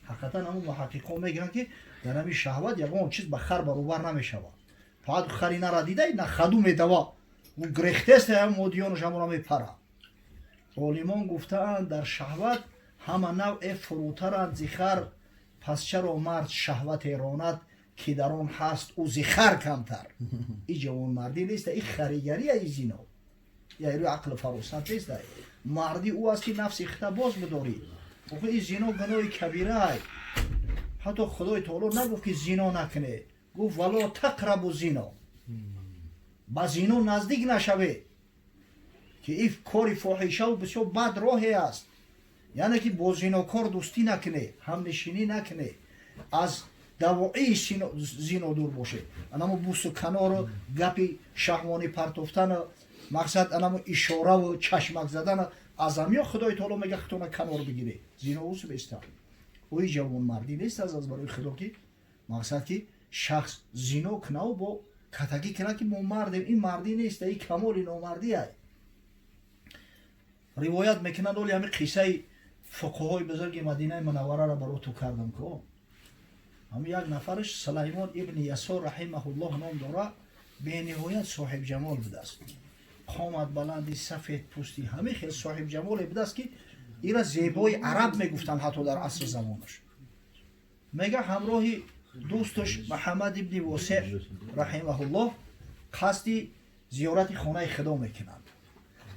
Ҳақиқатан, ҳамун муҳаққиқон мегӯянд, ки дар ҳамин шаҳват ягон чиз ба хар баробар намешавад. Фақат хари нара дидай, на хаду медава, ӯ грехтест, модиёнаш ҳамонро мепара. Олимон гуфтаанд, дар шаҳват ҳама навъе фурӯтаранд зи хар, пас чаро мард шаҳвате ронад, ки дар он ҳаст ӯ зи хар камтар? И ҷавонмардӣ нест, и харигария, и зино я рӯи ақлу фаросат нест. Мардӣ ӯ аст, ки нафси хита боз бидорӣ. Охи, и зино гуноҳи кабирай. Ҳатто Худои таоло нагуфт, ки зино накунед, гуфт: ولا تقربوا الزنا, ба зино наздик нашавед, ки ин кори фоҳишаву бисёр бад роҳе аст. Яъне ки бо зинокор дӯстӣ накунед, ҳамнишинӣ накунед, аз давоии зино дур бошед. Анамо бусу канору гапи шаҳвонӣ партофтану мақсад, анамо ишораву чашмак задану аз ҳамиё Худои таоло мега, худтона канор бигиред. Зино ус беста ои ҷавонмардӣ нест аз барои Худо, ки мақсад, ки шахс зино кунаву бо катагӣ кунад, ки мо мардем. Ин мардӣ нест, ин камоли номардӣ ай. Ривоят мекунанд, оли ҳами қиссаи фуқуҳои бузурги Мадинаи Мунаввараро бароту кардам ко. Ҳами як нафараш Сулаймон ибни Ясор раҳимаҳуллоҳ ном дора, бениҳоят соҳибҷамол будааст, қомат баланди, сафед пӯсти, ҳамин хел соҳибҷамоле будааст, ки ира зебои араб мегуфтанд ҳатто дар асри замонаш. Мега, ҳамроҳи дӯсташ Муҳаммад ибни Восеъ раҳимаҳуллоҳ қасди зиёрати хонаи Худо мекунанд.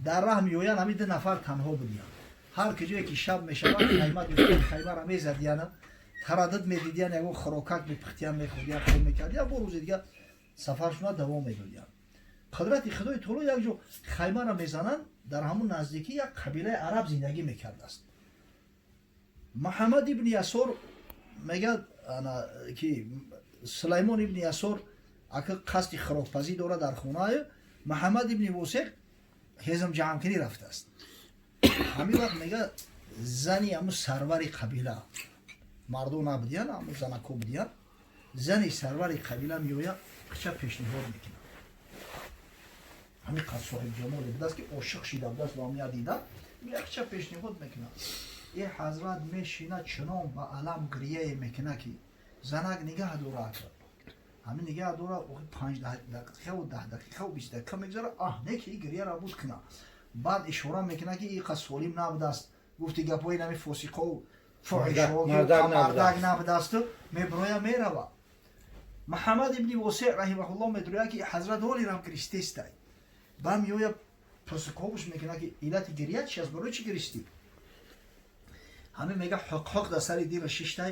Дар раҳ меоянд, ҳамин ду нафар танҳо будиянд. Ҳар куҷое ки шаб мешавад, хайма дӯстон хаймара мезадияна, тараддуд медидиян, ягон хӯрокак мепухтиян, мехӯрдиян, хоб мекардиян, бо рӯзи дигар сафаршона давом медодиян. Қудрати Худои таоло, як ҷо хаймара мезананд, дар ҳамун наздикӣ як қабилаи араб зиндагӣ мекардааст. Муҳаммад ибни Ясор мегӯяд, ки Сулаймон ибни Ясор ака қасди хӯрокпазӣ дорад дар хонаю, Муҳаммад ибни Восеъ ҳезм ҷамъкунӣ рафтааст. Ҳамин вақт, мега, зани ҳамун сарвари қабила, мардо набудиян, ҳамун занако будиян, зани сарвари қабила меояд, қича пешниҳод мекунад. Ҳамин қад соҳибҷамоле будааст, ки ошиқ шида будааст ба ҳамия дида, якча пешниҳод мекунад. Е ҳазрат мешина, чунон ба алам гирияе мекунад, ки занак нигаҳ дорад. Ҳамин нигаҳ дора, 5 дақиқаву 10 дақиқаву 20 дақиқа мегузара, аҳ, не ки гирияра буд куна. Баъд ишора мекунад, ки иқа солим набудааст, гуфти гапҳои нами фосиқову фоҳишомардак набудасту меброя, мерава. Муҳаммад ибни Восеъ раҳимаҳуллоҳ медурӯяд, ки ҳазрат ҳолирам гиристестай. Ба меоя, пурсуковуш мекунад, ки иллати гирия чи аст, барои чӣ гиристӣ? Ҳамин мега, ҳуқҳуқ дар сари дила шиштай,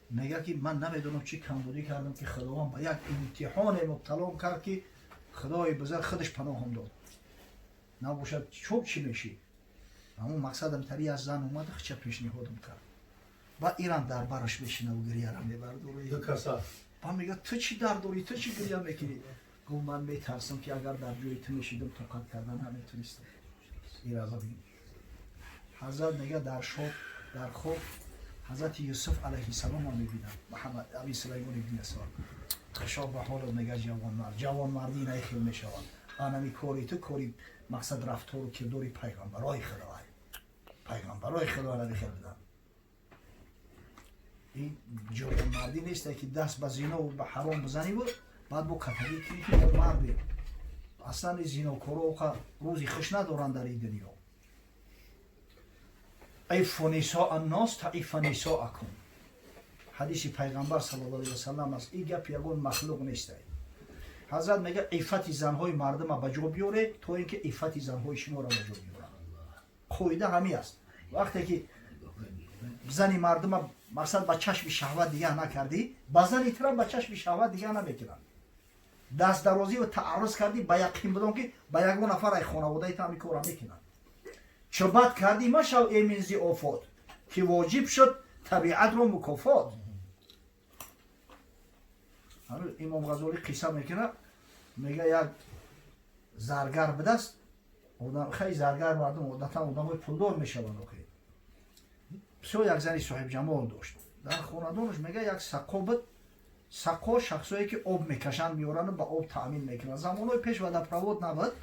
мега, ки ман намедонам чӣ камбудӣ кардам, ки Худованд ба як имтиҳоне мубталом кард, ки Худои бузург худаш паноҳам дод, набошад, чоб чӣ мешӣ. Ҳамон мақсадам тари аз зан омад, хича пешниҳодам кард. Ба ирам дар бараш мешинаву гирияра мебардорӣ. Ба мега, ту чӣ дард дорӣ, ту чӣ гирия мекунӣ? Гуфт, ман метарсам, ки агар дар ҷои ту мешидам, тоқат карда наметонистам. Ира бибин. Ҳазрат мега, дар шоб, дар хоб ҳазрати Юсуф алайҳиссаломро мебинам. Муҳаммад аби Сулаймон ибни Ясор, хушоб ба ҳолат, мега, ҷавонмард, ҷавонмардӣ най хел мешавад. Анами кори ту кори мақсад, рафтору кирдори пайғамбарои Худоай, пайғамбарои Худо наби хел буданд. Ин ҷавонмардӣ несте, ки даст ба зинову ба ҳаром бизаниву баъд бо катагӣ кунӣ, ки мо мардем. Аслан ин зинокоро оқа рӯзи хуш надоранд дар ин дунё. عفوا نساء الناس تعف نساؤكم, ҳадиси пайғамбар саллаллоҳу алайҳи васалам аст. Ин гап ягон махлуқ нестай. Ҳазрат мега, иффати занҳои мардума ба ҷо биёре, то ин ки иффати занҳои шуморо ба ҷо биёранд. Қоида ҳамин аст. Вақте ки зани мардума мақсад ба чашми шаҳват дигаҳ накардӣ, ба зани тирам ба чашми шаҳват дигаҳ намекунанд. Дастдарозӣ тааррӯз кардӣ, ба яқин бидон, ки ба ягон нафар ай хонаводаи ту ҳамин корро мекунанд. Чо бад кардӣ, машав эмин зи офот, ки воҷиб шуд табиатро мукофот. Имом Ғазолӣ қисса мекунад, мега, як заргар будааст. Хеле заргар мардум одатан одамои пулдор мешаванд. Охи, бисёр як зани соҳибҷамол дошт. Дар хонадонаш, мега, як сақо буд. Сақо шахсое ки об мекашанд, меорану ба об таъмин мекунанд. Замонҳои пеш водопровод набуд.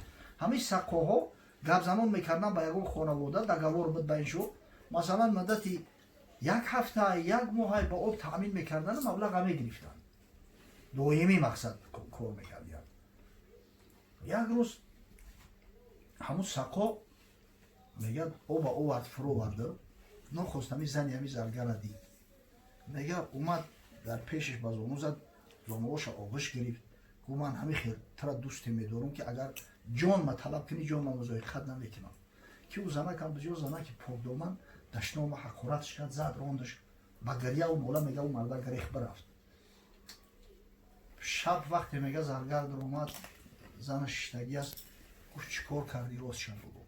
Ҳамин сақоҳо гапзанон мекарданд ба ягон хонавода, договор буд ба ин шу, масалан, муддати Як ҳафта, як моҳ ба об таъмин мекардану маблаға мегирифтанд. Доимӣ мақсад кор мекардиянд. Як рӯз ҳамун сақо мегӯяд оба овард, фуроварда, нохост ҳами зани ҳами заргара дид. Мегӯяд омад дар пешаш ба зону зад, зонуоша оғӯш гирифт. Гуфт ман ҳами хел тара дӯсте медорам ки агар ҷонма талаб кунӣ, ҷонма музоиқат намекунам. Ки ӯ занакам бисёр занаки покдоман, дашнома ҳақоратш кард, зад, рондаш. Ба гиряву мола мега ӯ марда гирех бирафт. Шаб вақте мега заргар даромад, зана шиштагӣ аст, гуфт чӣ кор кардӣ, ростша бугӯ.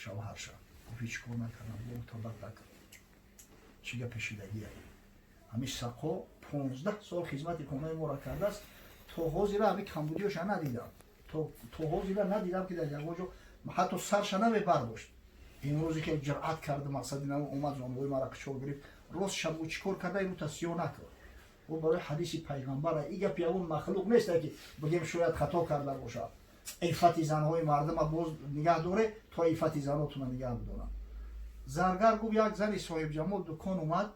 Шавҳарша. Гуфт ҳеҷ кор накардам, гуфт табақ накард. Чӣ гапе шидагия? Ҳамин сақо 15 сол хизмати хонаи моро кардааст, то ҳозира ҳамин камбудиёша надидам. То ҳозира надидам ки дар ягон ҷо ҳатто сарша намебардошт. Имрӯзе ки ҷуръат кард, мақсади на омад зонуҳои маро қичор гирифт, рост шаб чӣ кор карда, инро тасиё накард. Ӯ барои ҳадиси пайғамбара и гап ягон махлуқ нест ки бигем шояд хато карда бошад. Иффати занҳои мардума боз нигаҳ доре, то иффати занотуна нигаҳ бидоранд. Заргар гуфт як зани соҳибҷамол дукон омад,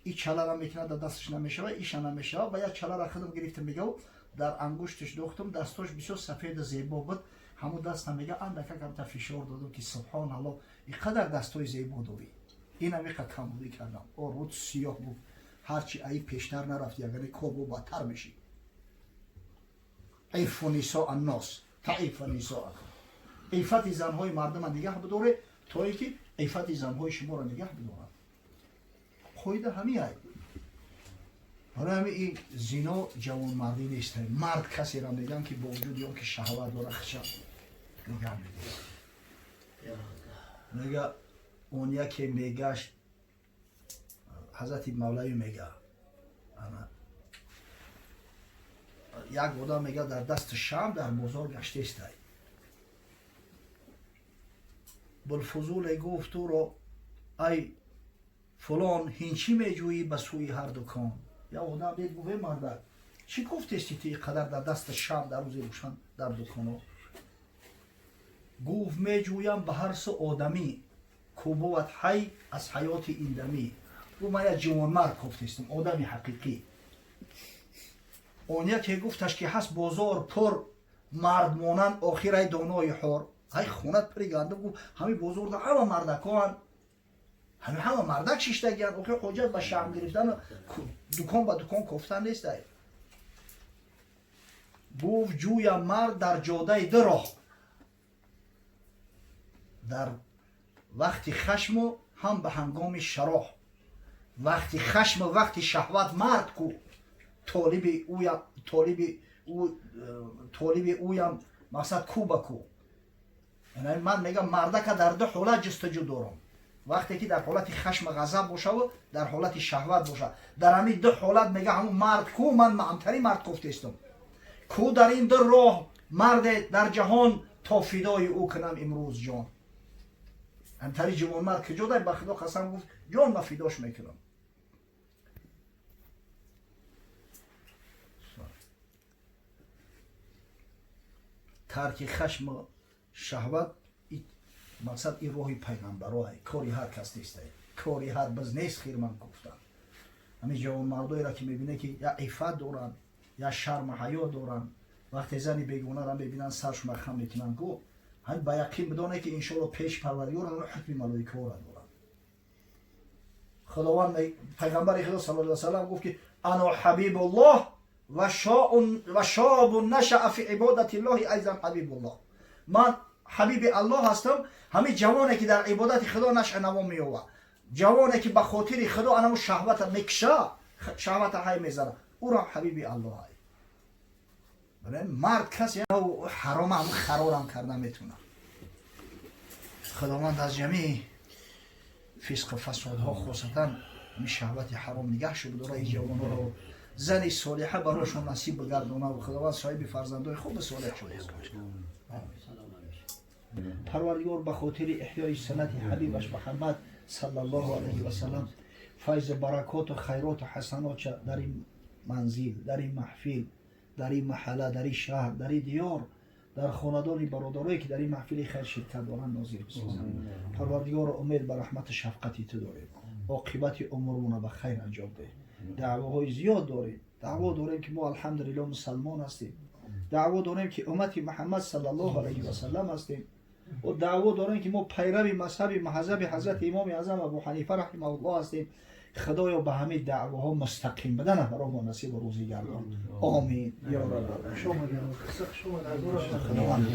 и чалара мекунад, дар дасташ намешава, иша намешава, ба як чалара худам гирифтам, мегав дар ангушташ дохтам, дастош бисёр сафеду зебо буд. Ҳамун даста мега андака камта фишор додам ки субҳоналлоҳ, и қадар дастои зебо дорӣ. Инам иқа камбудӣ кардам. О руд сиёҳ буд. Ҳарчи аи пештар нарафти, агар кор бо бадтар мешӣ. Иффу нисо аннос, таифа нисоакум. Иффати занҳои мардума нигаҳ бидоре, то ин ки иффати занҳои шуморо нигаҳ бидоранд. Қоида ҳамин ай. Барои ҳамин ин зино ҷавонмардӣ нест. Мард касеро мегӯям ки бо вуҷуди он ки шаҳват дора, хиша нигаҳ медорад. Мега он яке мегашт, ҳазрати Мавлавӣ мега як одам мега дар дасти шам дар бозор гаштестай. Булфузуле гуфт ӯро ай фулон, ҳинчӣ меҷӯӣ ба сӯи ҳар дукон? Як одам дид, гуфт эй мардак, чӣ гуфтести ту ин қадар дар дасти шам дар рӯзи рӯшан дар дуконҳо? Гуфт меҷӯям ба ҳар су одамӣ, ку бувад ҳай аз ҳаёти индамӣ. Гуфт ман як ҷавонмард гуфтестам, одами ҳақиқӣ. Он яке гуфташ ки ҳаст бозор пур мардмонанд, охир ай донои ҳор. Ай хонат пири гандум, гуфт ҳамин бозорда ҳама мардакоанд, ҳамин ҳама мардак шиштагианд, охир ҳоҷат ба шаҳм гирифтану дукон ба дукон кофтан нест. Ай гуфт ҷӯям мард дар ҷодаи ду роҳ, дар вақти хашму ҳам ба ҳангоми шароҳ. Вақти хашму вақти шаҳват мард ку, толиби ӯям мақсад ку ба ку. Ман мегам мардака дар ду ҳолат ҷустуҷӯ дорам, вақте ки дар ҳолати хашма ғазаб бошаву дар ҳолати шаҳват боша. Дар ҳамин ду ҳолат мега ҳамун мард ку, ман маъмтарин мард гуфтестам. Ку дар ин ду роҳ марде дар ҷаҳон, то фидои ӯ кунам имрӯз ҷон. Ҳамтари ҷавонмард куҷо дай, ба худо қасам гуфт ҷон ма фидош мекунам. Тарки хашму шаҳват мақсад ин роҳи пайғамбаро, кори ҳар кас нест, кори ҳар биз нест. Хирман гуфтанд ҳамин ҷавонмардоеро ки мебинед ки я иффат доранд, я шарму ҳаё доранд, вақте зани бегонаро мебинанд саршона хам мекунанд, гу ҳамин ба яқин бидонед ки иншоалло пеши Парвардигор ҳукми малоикаҳоро доранд. Худованд пайғамбари Худо саллаллоҳу алайҳи васаллам гуфт ки ано ҳабибуллоҳ ва шобун нашаа фи ибодатиллоҳи айзан ҳабибуллоҳ. Ман ҳабиби Аллоҳ ҳастам, ҳамин ҷавоне ки дар ибодати Худо нашъа наво меёвад, ҷавоне ки ба хотири Худо анаму шаҳвата мекша, шаҳвата ҳай мезанад, ӯро ҳабиби Аллоҳ ай. Мард касе ҳарома ҳам харорам карда метунад. Худованд аз ҷамеи фисқу фасодҳо, хосатан ҳамин шаҳвати ҳаром нигаҳ шуд дора ин ҷавонҳоро зани солиҳа барошон насиб бигардонад ва Худованд соҳиби фарзандои хуби солеҳ шуд. Парвардигор ба хотири эҳёи суннати ҳабибаш Муҳаммад саллаллоҳу алайҳи васаллам файзу баракоту хайроту ҳасанотша дар ин манзил, дар ин маҳфил, дар ин маҳалла, дар ин шаҳр, дар ин диёр, дар хонадони бародарое ки дар ин маҳфили хайр ширкат доранд нозил бисозад. Парвардигоро, умед ба раҳмату шафқати ту дорем. Оқибати умурмона ба хайр анҷом деҳ. Даъвоҳои зиёд дорем. Даъво дорем, ки мо, алҳамдулилло, мусалмон ҳастем. Даъво дорем, ки уммати Муҳаммад саллаллоҳу алайҳи васаллам ҳастем. Ва даъво дорем, ки мо пайрави мазҳаби маҳзаби ҳазрати имоми аъзам Абу Ҳанифа раҳимаҳуллоҳ ҳастем. Худоё, ба ҳамин даъвоҳо мустақим бидана баро мо насибу рӯзӣ гардон. Омин ё раб. Худованд.